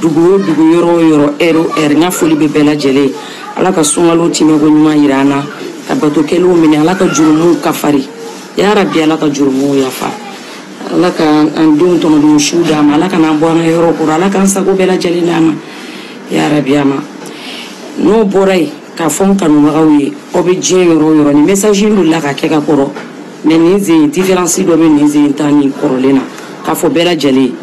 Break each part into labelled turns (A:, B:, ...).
A: Dugu o dugu, yɔrɔ o yɔrɔ, heure o heure, n ka foli bɛ bɛɛ lajɛlen ye. Ala ka sunkalo tɛmɛko ɲuman yira an na, ka bato kɛlenw minɛ, Ala ka jurumuw kafari ya rabi, Ala ka jurumuw yafa, Ala ka an denw tɔnɔdon siw d'an ma, Ala ka n'an bɔ an ka yɔrɔ kɔrɔ, Ala k'an sago bɛɛ lajɛlen d'an ma ya rabi. A ma n'o bɔra yen, k'a fɔ n kanubagaw ye, aw bɛ diɲɛ yɔrɔ o yɔrɔ, nin message in bolila ka kɛ ka kɔrɔ, mais nin sen différence dɔ bɛ nin sen ta ni kɔrɔlen na. K'a fɔ bɛɛ lajɛlen ye,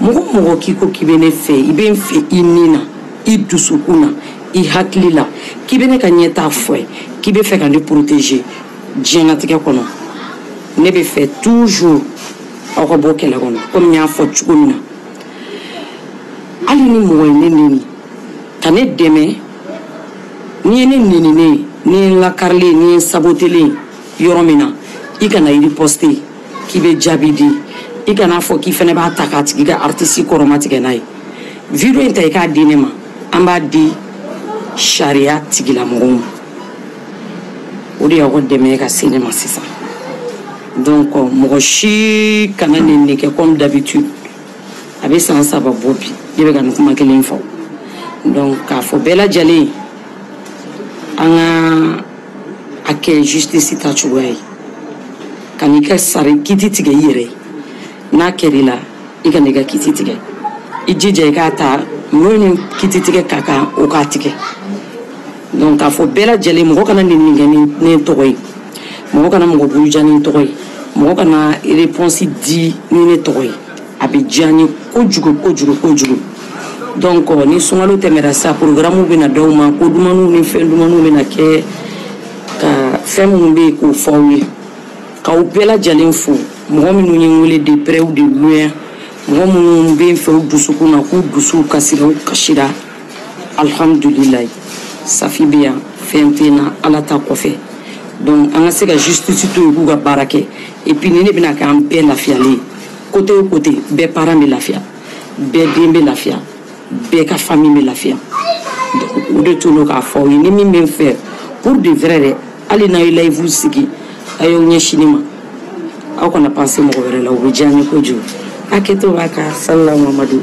A: mɔgɔ o mɔgɔ k'i ko k'i bɛ ne fɛ, i bɛ n fɛ i ni na, i dusukun na, i hakili la, k'i bɛ ne ka ɲɛtaa fɔ ye, k'i bɛ fɛ ka ne protéger diɲɛlatigɛ kɔnɔ, ne bɛ fɛ toujours aw ka bɔ kɛlɛ kɔnɔ. Komi n y'a fɔ cogo min na, hali ni mɔgɔ ye ne neni ka ne dɛmɛ, n'i ye ne neninen ye, n'i ye n lakarilen ye, n'i ye n sabotelen ye yɔrɔ min na, i kana riposter k'i bɛ jaabi di, i kana fɔ k'i fana b'a ta k'a tigi ka artiste kɔrɔma tigɛ n'a ye. Video in ta, i k'a di ne ma, an b'a di sariya tigilamɔgɔw ma. O de y'aw ka dɛmɛ ye ka se ne ma sisan. Donc mɔgɔ si kana nin kɛ comme d'habitude. A bɛ san 3 bɔ bi, ne bɛ ka nin kuma kelen fɔ. Donc k'a fɔ bɛɛ lajɛlen, an ka a kɛ justice ta cogoya ye, ka n'i ka sari kiti tigɛ i yɛrɛ ye. N'a kɛr'i la, i ka n'i ka kiti tigɛ, i jija i k'a ta n'o ni kiti tigɛ ka kan, o k'a tigɛ. Donc k'a fɔ bɛɛ lajɛlen, mɔgɔ kana nin kɛ ni ne tɔgɔ ye, mɔgɔ kana mɔgɔ buruja ni tɔgɔ ye, mɔgɔ kana réponse di ni ne tɔgɔ ye. A bɛ diya n ye kojugu kojugu kojugu. Donc ni sunkalo tɛmɛra sisan, programme bɛ na d'aw ma, ko dumaniw ni fɛn dumaniw bɛ na kɛ, ka fɛn minnu bɛ yen k'o fɔ aw ye. K'aw bɛɛ lajɛlen fo, mɔgɔ minnu ye n wele de près ou de loin, mɔgɔ minnu bɛ n fɛ u dusukun na, k'u dusuw kasira, u kasira. Alhamdulilayi, Safi bɛ yan, fɛn tɛ n na Ala ta kɔfɛ. Donc an ka se ka justice to yen k'u ka baara kɛ. Et puis ni ne bɛna kɛ an bɛɛ lafiyalen ye, côté o côté, bɛɛ parent bɛ lafiya, bɛɛ den bɛ lafiya, bɛɛ ka famille bɛ lafiya. Donc o de tun don k'a fɔ aw ye. Ni min bɛ n fɛ pour de vrai dɛ, hali n'aw ye live sigi, a y'aw ɲɛsin ne ma, aw kana penser mɔgɔ wɛrɛ la, o bɛ diya n ye kojugu. Hakɛto b'a kan. Salala Mamadu.